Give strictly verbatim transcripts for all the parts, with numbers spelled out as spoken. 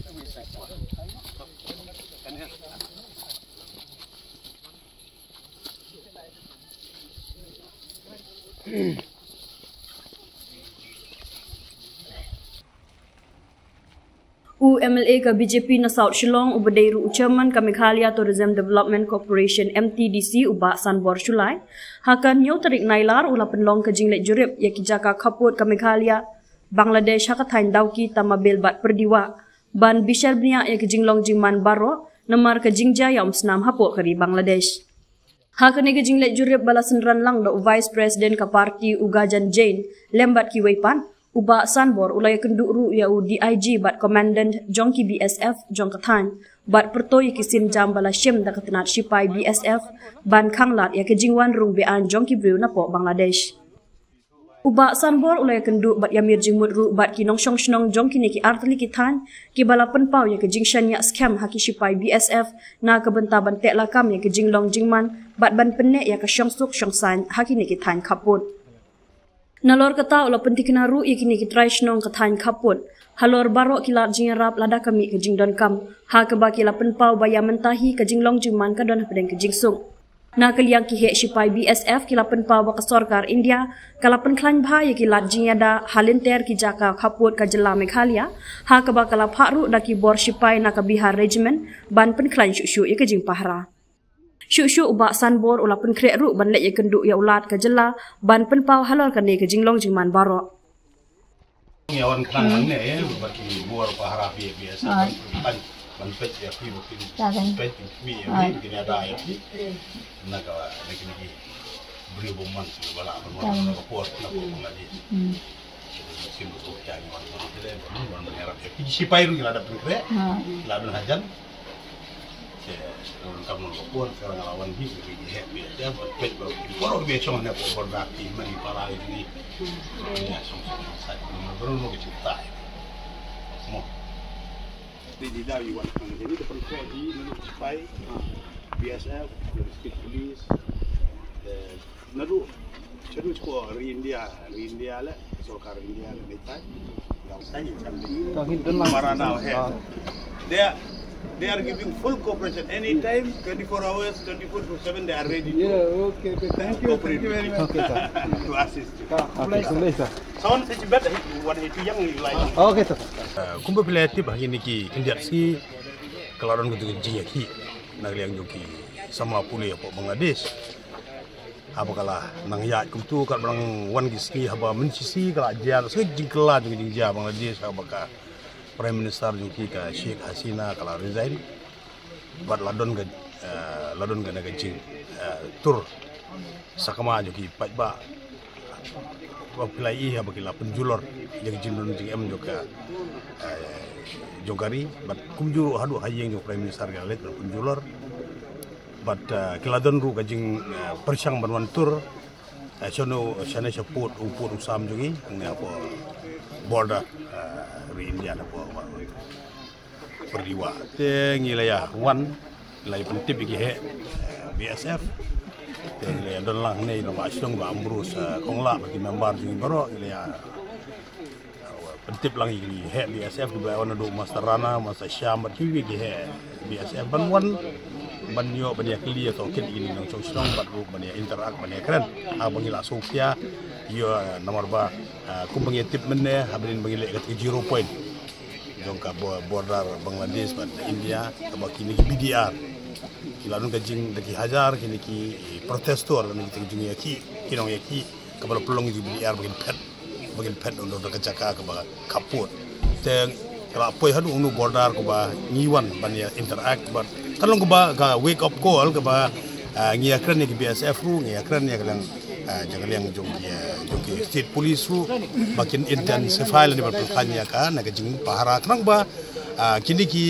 U M L A ka B J P na South Shillong, uba dei ruh u chairman ka Meghalaya Tourism Development Corporation, M T D C, u Bah Sanbor Shullai, ha ka hynñiew tarik Nailar u la pynlong ka jingleit jurip ïa ki jaka khappud ka Meghalaya, Bangladesh, ha ka thaiñ Dawki, Tamabil bad Pyrdiwah, ban bishar bniah ïa ka jinglong jingman baroh namar ka jingjia ïa umsnam hapoh ka ri Bangladesh. Ha kane ka jingleit jurip ba la synran lang da u Vice President ka party, u Gajan Jain, lem bad kiwei pat, u Bah Sanbor u la ïakynduh ruh ïa u D I G bad Commandant jong ki B S F jong ka thaiñ, bad pyrto ïa ki sienjam ba la shim da ka tnat shipai B S F ban khanglad ïa ka jingwan rung be-aiñ jong ki briew napoh Bangladesh. U Bah Sanbor u la ïakynduh bad ïamir jingmut ruh bad ki nongshong shnong jong kine ki artylli ki thaiñ, kiba la pynpaw ïa ka jingshaniah skhem ha ki shipai B S F na ka bynta ban teh lakam ïa ka jinglong jingman bad ban pynneh ïa ka shongsuk shongsaiñ ha kine ki thaiñ khappud. Nalor kata u la pynthikna ruh ïa kine ki trai shnong ka thaiñ khappud halor baroh ki lad jingïarap lada ka mih ka jingdonkam, ha kaba ki la pynpaw ba ïa mynta hi ka jinglong jingman ka don hapdeng ka jingsuk. Na ka liang ki heh shipai B S F ki la pynpaw ba ka sorkar India ka la pynkhlaiñ bha ïa ki lad jingïada ha lynter ki jaka khappud ka jylla Meghalaya, ha kaba ka la phah ruh da ki bor shipai na ka Bihar Regiment ban pynkhlaiñ shuh shuh ïa ka jingpahara. Shuh shuh u Bah Sanbor u la pynkhreh ruh ban leit ïakynduh ïa u Lat ka jylla ban pynpaw halor kane ka jinglong jingman baroh. Ngi wan khnang hangne, eh, bad ki bor pahara B S F ban, ban peit ïa phi, ban peit ïa phi, ban peit ïa phi, ban peit ïa phi. Na ka, na kine ki briew bymman, ki ba la ban wan na ka por, na ka por Bangladesh. Sim ruh ïa ngi wan, wan, wan, wan, ïarap ïa phi. Ki shipai ruh ki la dep pynkhreh, ki la don hajan. Te, ruh kam nang ka por, ka la wan hi, hi, hi, hi, hi, hi, peit ba, ki por, ki shong ne por, por da, ki mani para, ki, ki, shong, shong, shong, sai, ki, ruh, ruh, ki, tai. Mo. Di, di, da, i wan, kan, ini depan ko, di, ini, spy, B S F, dari state police, eh, Naduh, shaduh ko ri India, ri India le, sorkar India le, dei tai. Ka ngin don lang. Para now he. They are, they are giving full cooperation anytime, twenty-four hours, twenty-four to seven, they are ready to cooperate with you. Okay, sir. To assist you. Okay, sir. Someone said you better, what he too young, you like. Okay, sir. Uh, kumba phi la tip ha kine ki khyndiat sngi, ka la don ka jingïakhih na ka liang jong ki samla pule hapoh Bangladesh. Haba ka la nang ïaid kumtu, katba nang wan ki sngi, haba mynshisha ka la jia, ka sngi jingkylla jong ka jingjia Bangladesh, haba ka Prime Minister jong ki, ka Sheikh Hasina, ka la resign. Bad la don ka, eh, la don ka, na ka jing, eh, tur sakma jong ki paidbah. Ba phi la ïohi haba ki la pynjulor ïa ka jingdon jingem jong ka, eh, jong ka ri, bad kumjuh ruh haduh ha ïing jong Prime Minister ki la leit ban pynjulor. Bad, eh, ki la don ruh ka jing, eh, pyrshang ban wan tur, eh, shano, shane sha pud, u pud u sam jong ngi, hangne hapoh border, eh, ri India hapoh, Pyrdiwah. Te ngi la ïa wan, la ïa pyntip ïa ki heh, eh, B S F. Te ngi la ïa don lang hangne, Bah Shong, Bah Ambrose, eh, Konglah, bad ki member jong ngi baroh, ngi la ïa pyntip lang ïa ki heh B S F, kiba la wan naduh Master Rana, Master Sham, bad kiwei ki heh B S F ban wan, ban ïoh, ban ïa kylli ïa tohkit ïa ki nongshong shnong, bad ruh ban ïa interact, ban ïa kren. Haba ngi la sngewkhia ïa, namar ba, ah, kumba ngi tip mynne, haba ngi leh kat ka zero point jong ka bo-, border Bangladesh bad India, kaba kine ki B D R ki la don ka jing da ki hajar, kine ki protestor, kine ki jingïakhih, ki nongïakhih, kaba la pynlong ïa ki B D R ba kin phet, ba kin phet ynda ka jaka kaba khappud. Te ka la poi haduh ynda u border kaba ngi wan ban ïa interact bad ka long kaba ka wake up call kaba, ah, ngi ïa kren ïa ki B S F ruh, ngi ïa kren ïa ka liang, ah, jong ka liang jong ki, ah, jong ki state police ruh ba kin intensify lane ban pynkheiñ ïa ka, na ka jingpahara khnang ba, ah, kine ki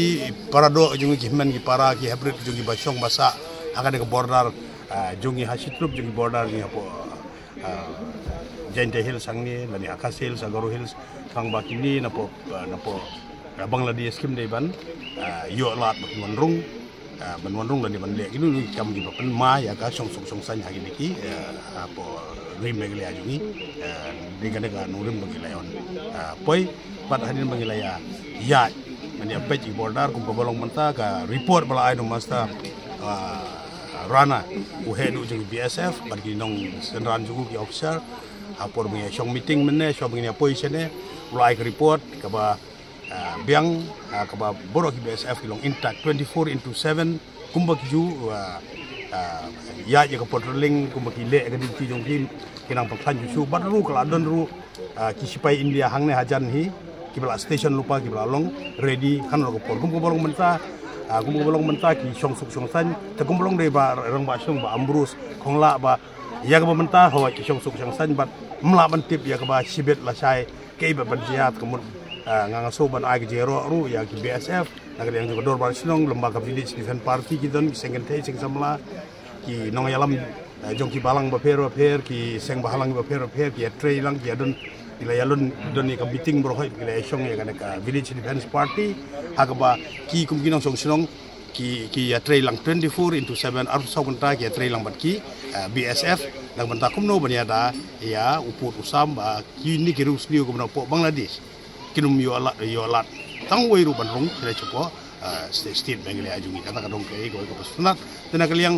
para doh jong ngi, ki hynmen ki para, ki hybrid jong ngi ba shong ba sah ha kane ka border, ah, jong ngi ha shi tlup jong ki border jong ngi hapoh, ah, Jaintia Hills hangne, lane ha Khasi Hills, ha Garo Hills, khnang ba kine napoh, ah, napoh, ah, Bangladesh kim dei ban, ah, ïoh lad ban wan rung, ah, ban wan rung lane ban leh kino kino ki kam kiba pynmai ïa ka shongsuk shongsaiñ ha kine ki, ah, hapoh ri Meghalaya jong ngi, ah, dei kane ka nongrim ba ngi la ïa wan, ah, poi, bad hadien ba ngi la ïa ïaid Mynta peit i border kum kaba long mynta ka report ba la ai na u Master, ah, Rana, u heh duh jong ki B S F bad ki nongsynran jong u ki officer. Ha por ba ngi ïa shong meeting mynne, shong ba ngi ïa poi shane, u la ai ka report kaba, ah, biang, ah, kaba baroh ki B S F ki long intact twenty-four into seven. Kumba ki ju, ah, ah, ïa, ïa ka patrolling, kumba ki leh ka duty jong ki, ki nang pynkhlaiñ shuh shuh. Bad ruh ka la don ruh, ah, ki sipai India hangne hajan hi, kiba la station lypa, kiba la long ready hangno ka por. Kum kaba long mynta, ah, kum kaba long mynta ki shong suk shong saiñ, te kum ba long dei ba rangbah shnong Bah Ambrose Konglah ba ïa kaba mynta hoi ki shong suk shong saiñ bad ym lah ban tip ïa kaba shibit lashai kaei ba ban jia. Te ka mut, ah, nga nga shu ban ai ka jingïaroh ruh ïa ki B S F na ka liang jong ka dorbar shnong, lem bad ka Village Defence Party, ki don ki seng kynthei seng samla, ki nongïalam, eh, jong ki balang bapher bapher, ki seng balang bapher bapher, ki ïatrei lang, ki ïa don, ki la ïa don, don ïa ka meeting baroh hi, ki la ïa shong ïa kane ka Village Defence Party. Ha kaba ki kum ki nongshong shnong ki, ki ïatrei lang twenty-four into seven, arphew saw kynta ki ïatrei lang bad ki, eh, B S F, na ka bynta kumno ban ïada ïa u pud u sam ba kine ki riewsniew kiba na poh Bangladesh kin ym ïoh lad, ïoh lad tang uwei ruh ban rung sha la shapoh, ah, state, state Meghalaya jong ngi. Kata ka dei kaei kawei kaba sngewtynnat. Te na ka liang,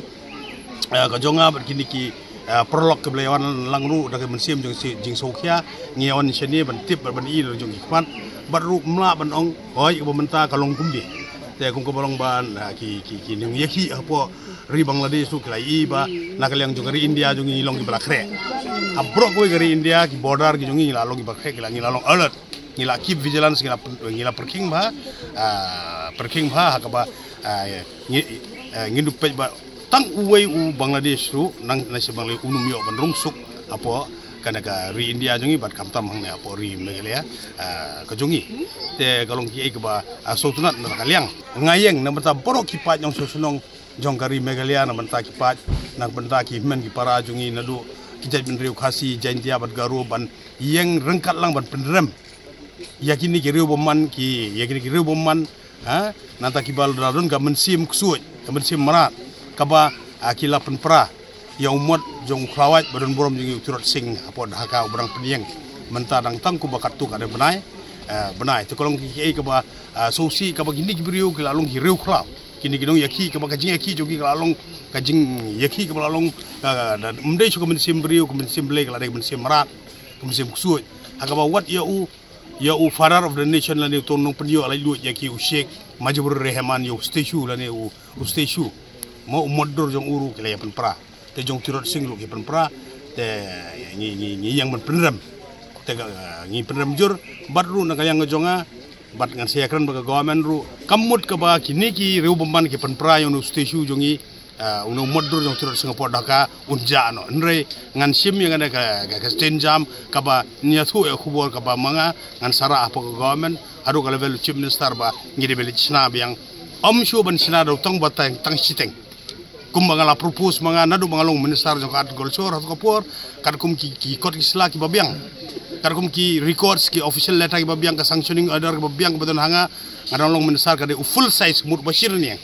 ah, ka jong nga bad kine ki, ah, paralok kiba la ïa wan lang ruh da ka mynsiem jong ka jingsngewkhia, ngi ïa wan shane ban tip bad ban ïohi la jong ki khmat. Bad ruh ym lah ban ong hoi kaba mynta ka long kumne. Te kum kaba long ban, ah, ki, ki, ki nongïakhih hapoh ri Bangladesh ruh ki la ïohi ba na ka liang jong ka ri India jong ngi long kiba la khreh. Ha baroh kawei ka ri India ki border ki jong ngi la long kiba khreh, ki la, ngi la long alert. Ngi la keep vigilance, ngi la, ngi la pyrkhing bha, ah, pyrkhing bha ha kaba, ah, ngi, ah, ngin dup peit ba tang uwei u Bangladesh ruh nang, nang sha Bangladesh un ym ïoh ban rung suk hapoh kane ka ri India jong ngi bad khamtam hangne hapoh ri Meghalaya, ah, ka jong ngi. Te ka long kiei kaba, ah, sngewtynnat na ka liang. Nga ïeng na bynta baroh ki paid nongshong shnong jong ka ri Meghalaya, na bynta ki paid, na bynta ki hynmen ki para jong ngi naduh ki jaitbynriew Khasi, Jaintia bad Garo ban ïeng ryngkat lang ban pynrem ïa kine ki riew bymman, ki, ïa kine ki riew bymman, ha, nangta kiba la don ka mynsiem ksuid, ka mynsiem mrad, kaba, ah, ki la pynpra ïa u mot jong u khlawait ba don burom jong ngi u Tirot Sing hapoh Dhaka uba dang pynïeng mynta dang tang kumba katto katne bnai, eh, bnai. Te ka long kiei kaba, ah, sngewsih kaba kine ki briew ki la long ki riew khlaw. Kine ki nongïakhih kaba ka jingïakhih jong ki ka la long ka jingïakhih kaba la long, ah, da, ym dei shuh ka mynsiem briew, ka mynsiem Blei, ka la dei ka mynsiem mrad, ka mynsiem ksuid. Ha kaba wat ïa u, ïa u father of the nation lane uto u nongpynïoh laitluid ïa ki u Sheikh Mujibur Rahman ïa u statue lane u, u statue. Mo u mot dur jong u ruh ki la ïa pynpra. Te jong u Tirot Sing ruh ki pynpra. Te ngi, ngi, ngi ïeng ban pynrem. Te ka, ngi pynrem jur. Bad ruh na ka liang ka jong nga, bad ngan sa ïakren bad ka government ruh. Kam mut kaba kine ki riew bymman ki pynpra ïa une u statue jong ngi, ah, une u mot dur jong u Tirot Sing hapoh Dhaka un jah noh. Hynrei ngan shim ïa kane ka, ka, ka step jam kaba ngi ïathuh ïa ka khubor kaba ma nga ngan sa rah hapoh ka government haduh ka level u Chief Minister ba ngi dei ban leit shna biang. Ym shuh ban shna da u tang ba tang, tang shiteng. Kumba nga la propose ma nga naduh ba nga long minister jong ka Art Culture hato ka por, katkum ki, ki kot ki sla kiba biang, katkum ki records, ki official letter kiba biang, ka sanctioning order kiba biang kiba don ha nga, nga dang long minister ka dei u full size mut ba shi rynïeng.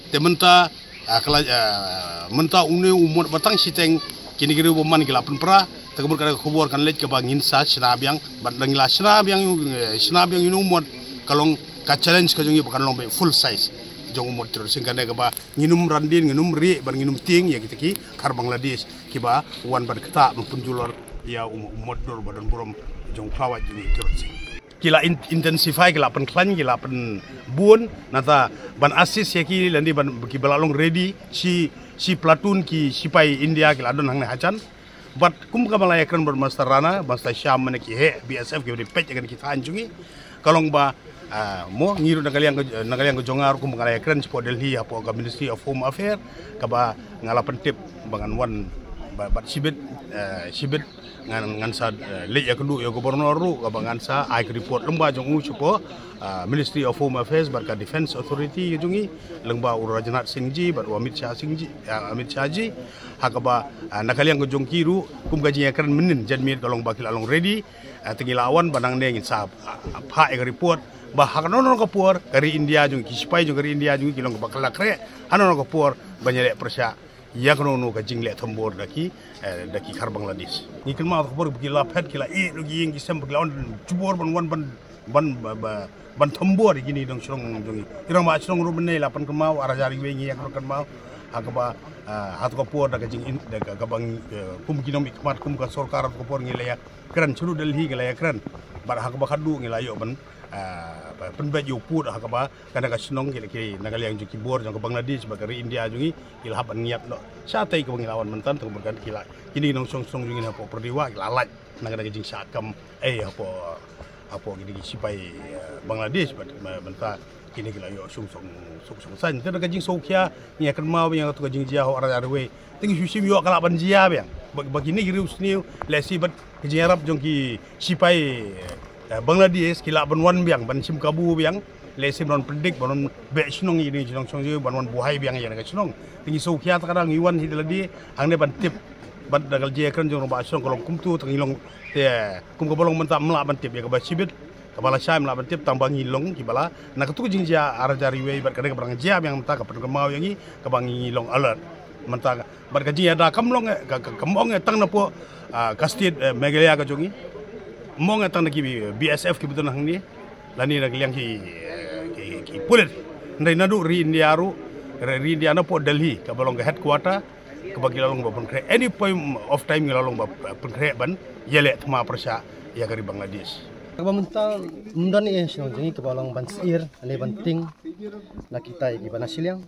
Te mynta, ah, ka la, ah, mynta une u mot ba tang shiteng kine ki riew bymman ki la pynpra, te ka mut ka dei ka khubor kan leit kaba ngin sa shna biang, bad lada ngi la shna biang, eh, shna biang ïa une u mot, ka long ka challenge ka jong ngi ba kan long ba full size jong u mot Tirot Sing, kane kaba ngin ym randien, ngin ym rieh bad ngin ym tieng ïa kita ki khar Bangladesh kiba wan ban ktah ban pynjulor ïa u, u mot dur ba don burom jong u khlawait jong ngi Tirot Sing. Ki la in-, intensify, ki la pynkhlaiñ, ki la pynbun, nangta ban assist ïa ki lane ban, kiba la long ready, shi, shi platoon ki sipai India ki la don hangne hajan. Bad kum kaba la ïakren bad Master Rana, Master Shyam, mane ki heh B S F kiba dei peit ïa kane ki thaiñ jong ngi. Ka long ba, ah, mo ngi ruh na ka liang ka, na ka liang ka jong nga ruh kum ba nga la ïakren shapoh Delhi hapoh ka Ministry of Home Affairs, kaba nga la pyntip ba ngan wan ba, bad shibit, eh, shibit ngan, ngan sa, eh, leit ïakynduh ïa u Governor ruh kaba ngan sa ai ka report lyngba jong u shapoh, ah, Ministry of Home Affairs bad ka Defence Authority ka jong ngi, lyngba u Rajnath Singh ji bad u Amit Shah Singh ji, ah, Amit Shah ji. Ha kaba, ah, na ka liang ka jong ki ruh, kum ka jingïakren mynnin janmiet ka long ba ki la long ready, ah, te ngi la wan ba nangne ngin sa, ah, phah ïa ka report ba ha kano kano ka por ka ri India jong ngi, ki sipai jong ka ri India jong ngi ki long kaba kylla khreh ha kano kano ka por ban ïaleh pyrshah ïa kano kano ka jingleh thombor da ki, eh, da ki khar Bangladesh. Ngi kynmaw ha ka por ba ki la phet, ki la ïeh noh ki ïing ki sem, ba ki la wan jubor ban wan ban ban ba, ba, ban thombor ïa kine ki nongshong jong ngi. Ki rangbah shnong ruh mynne la pynkynmaw, ar hajar wei ngi ïa kynmaw ha kaba, ah, ha kato ka por da ka jing in, da ka, kaba ngi, eh, kum ki nongmihkhmat, kum ka sorkar, ha kato ka por ngi la ïa kren, sha Delhi ngi la ïa kren. Bad ha kaba khadduh ngi la ïoh ban, ah, ba pynbeit ïa u pud ha kaba kane ka shnong ki, ki na ka liang jong ki bor jong ka Bangladesh bad ka ri India jong ngi, ki la hap ban ngiap noh. Shatei kaba ngi la wan mynta, tang bad kane ki la, kine ki nongshong shnong jong ngi hapoh Pyrdiwah ki la lait na ka, na ka jingshah kam, eh, hapoh, hapoh kine ki sipai, eh, Bangladesh bad, eh, mynta kine ki la ïoh shong shong, shong shong saiñ. Te na ka jingsngewkhia ngi ïa kynmaw biang ïa kato ka jingjia ha u ar hajar wei. Te ngi shu shim ïoh ka lah ban jia biang. Ba, ba kine ki riewsniew, lehse bad ka jingïarap jong ki sipai, eh, Bangladesh, ki lah ban wan biang, ban shim kabu biang. Lehse ban wan pyndik, ban wan beh shnong ïa kine ki nongshong shnong, ban wan buhai biang ïa kane ka shnong. Te ngi sngewkhia, te ka dang ngi wan hi da lade hangne ban tip. Bad da ka jingïakren jong rangbah shnong ka long kumto, te ngi long, te kum kaba long mynta ym lah ban tip ïa kaba shibit, kaba lashai ym lah ban tip, tang ba ngi long kiba la, na kato ka jingjia ar hajar wei bad kane kaba dang jia biang mynta ka pynkynmaw ïa ngi, kaba ngi long alert. Mynta ka, bad ka jingïada kam long, eh, ka, ka, kam ong, eh, tang napoh, ah, ka state, eh, Meghalaya ka jong ngi. Ym ong, eh, tang na ki B S F kiba don hangne, lane na ka liang ki, eh, ki, ki pulit. Hynrei naduh ri India ruh, ri, ri India napoh Delhi, kaba long ka headquarter, kaba ki la long ba pynkhreh. Any point of time ki la long ba, eh, pynkhreh ban ïaleh thma pyrshah ïa ka ri Bangladesh. Kaba mynta ym don ei ei shnong jong ngi kaba long ban syier, lane ban tieng na kita kiba na shiliang.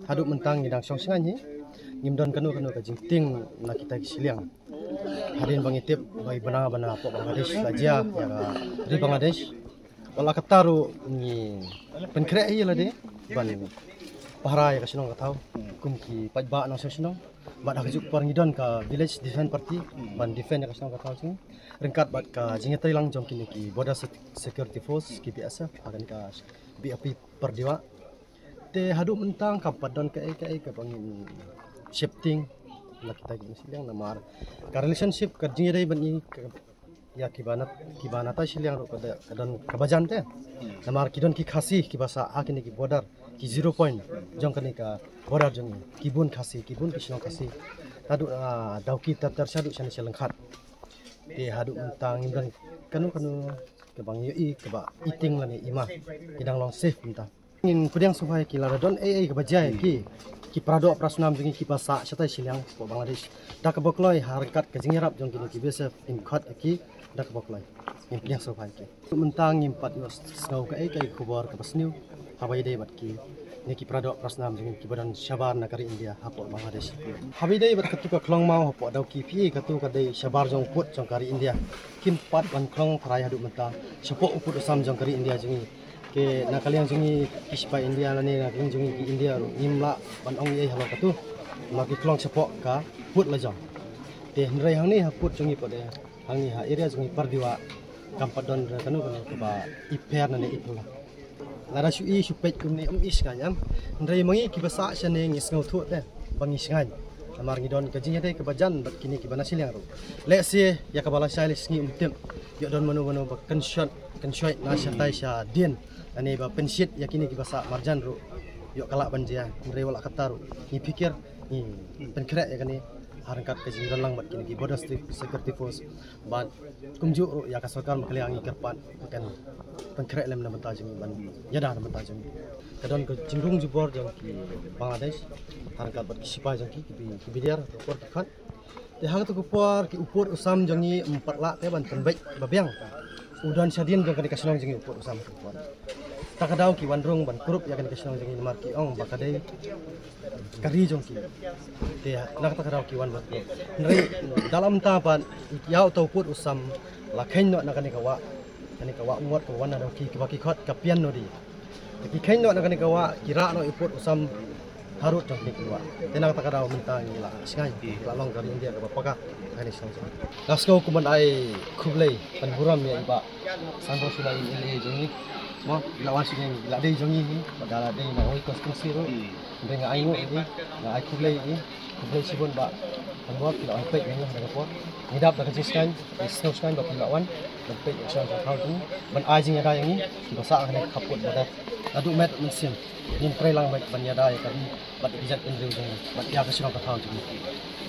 Haduh mynta ngi dang shong shngaiñ hi. Ngim don kano kano ka jingtieng na kita ki shiliang. Hadien ba ngi tip ba i bna bna hapoh Bangladesh la jia ïa ka ri Bangladesh. Wat la katta ruh ngi pynkhreh hi ïa lade ban pahara ïa ka shnong ka thaw kum ki paidbah nongshong shnong. Bad ha kajuh ka por ngi don ka Village Defence Party ban defend ïa ka shnong ka thaw jong ngi. Ryngkat bad ka jingïatreilang jong kine ki Border Se-, Security Force, ki B S F, ha kane ka B O P Pyrdiwah. Te haduh mynta kam pat don kaei kaei kaba ngin sheptieng na kita ki nongshong shnong namar ka relationship ka jingïadei bad ngi ka, ïa kiba na, kiba na tai shiliang ruh ka da, ka don kaba jan te. Namar ki don ki Khasi kiba sah ha kine ki border, ki zero point jong kane ka border jong ngi, ki bun Khasi, ki bun ki shnong Khasi. Haduh, ah, Dawki ter ter shaduh shane sha Lyngkhat. Te haduh mynta ngim don kano kano kaba ngi ïohi kaba i tieng lane i ma, ki dang long safe mynta. Ngin pdiang sngewbha ïa ki lada don ei ei kaba jia ïa ki, ki paradoh parasnam jong ngi kiba sah shatai shiliang hapoh Bangladesh. Da kaba kloi ha ryngkat ka jingïarap jong kine ki B S F ngin khot ïa ki da kaba kloi. Ngin pdiang sngewbha ïa ki. Mynta ngim pat ïohsngew kaei kaei ka khubor kaba sniew haba ïadei bad kine ki paradoh parasnam jong ngi kiba don shabar na ka ri India hapoh Bangladesh. Haba ïadei bad katu ka khlong maw hapoh Dawki, phi i katu ka dei shabar jong u pud jong ka ri India. Kim pat ban khlong tharai haduh mynta shapoh u pud u sam jong ka ri India jong ngi. Te na ka liang jong ngi ki sipai India lane na ka liang jong ngi ki India ruh ngim lah ban ong ei ei halor katu. Namar ki khlong shapoh ka pud la jong. Te hynrei hangne ha pud jong ngi pat de, hangne ha area jong ngi Pyrdiwah kam pat don re kano kano kaba i pher lane i phylla. Lada shu i shu peit kumne ym i shngaiñ em. Hynrei ma ngi kiba sah shane ngi sngewthuh te ba ngi shngaiñ. Namar ngi don ka jingïadei kaba jan bad kine kiba na shiliang ruh. Lehse ïa kaba lashai lashisngi ym tip. Ïoh don mano mano ba kynshot, kynshot na shatai shadien. Lane ba pynshit ïa kine kiba sah marjan ruh. Ïoh ka lah ban jia, hynrei wat la katta ruh ngi phikir, ngi pynkhreh ïa kane ha ryngkat ka jingdon lang bad kine ki Border Security Force. Bad kumjuh ruh ïa ka sorkar Meghalaya ngi kyrpad ba kan pynkhreh lem na bynta jong ngi ban ïada na bynta jong ngi. Ka don ka jingrung jubor jong ki Bangladesh ha ryngkat bad ki sipai jong ki, ki B, ki B D R, ki por ki khot. Te ha katu ka por ki u pud u sam jong ngi ym pat lah te ban pynbeit ba biang. U don shadien jong kane ka shnong jong ngi u pud u sam ha katu ka por. Ta ka daw ki wan rung ban kurup ïa kane ka shnong jong ngi namar ki ong ba ka dei ka ri jong ki. Te na kata ka daw ki wan ban kurup. Hynrei da la mynta pat ïa uta u pud u sam la kheiñ noh na kane ka wah. Kane ka wah Umngot kaba wan na Dawki kiba ki khot ka Pian Nodi. Te ki kheiñ noh na kane ka wah, ki rah noh ïa u pud u sam harud jong kane ka wah. Te na kata ka daw mynta ngi la shngaiñ, ngi la long ka ri India kaba paka ha kane ka shnong. Nga sngew kum ban ai khublei ban burom ïa i Bah Sanbor Shulla, i M L A jong ngi. Mo, i la wan sha ngi, i la dei jong ngi hi, bad da la dei na wei constituency ruh. Hynrei nga ai nguh ïa i, nga ai khublei ïa i, khublei shibun Bah. Ka bor ki la wan peit ïa ngi ha ka por. Ngi dap da ka jingsngewsngaiñ, ka jingsngewsngaiñ ba phi la wan ban peit ïa ka shnong ka thaw jong ngi, ban ai jingïada ïa ngi kiba sah ha kane ka khappud border. Naduh met mynsiem ngin trei lang beit ban ïada ïa ka ri bad ïa ki jait bynriew jong ngi bad ïa ka shnong ka thaw jong ngi.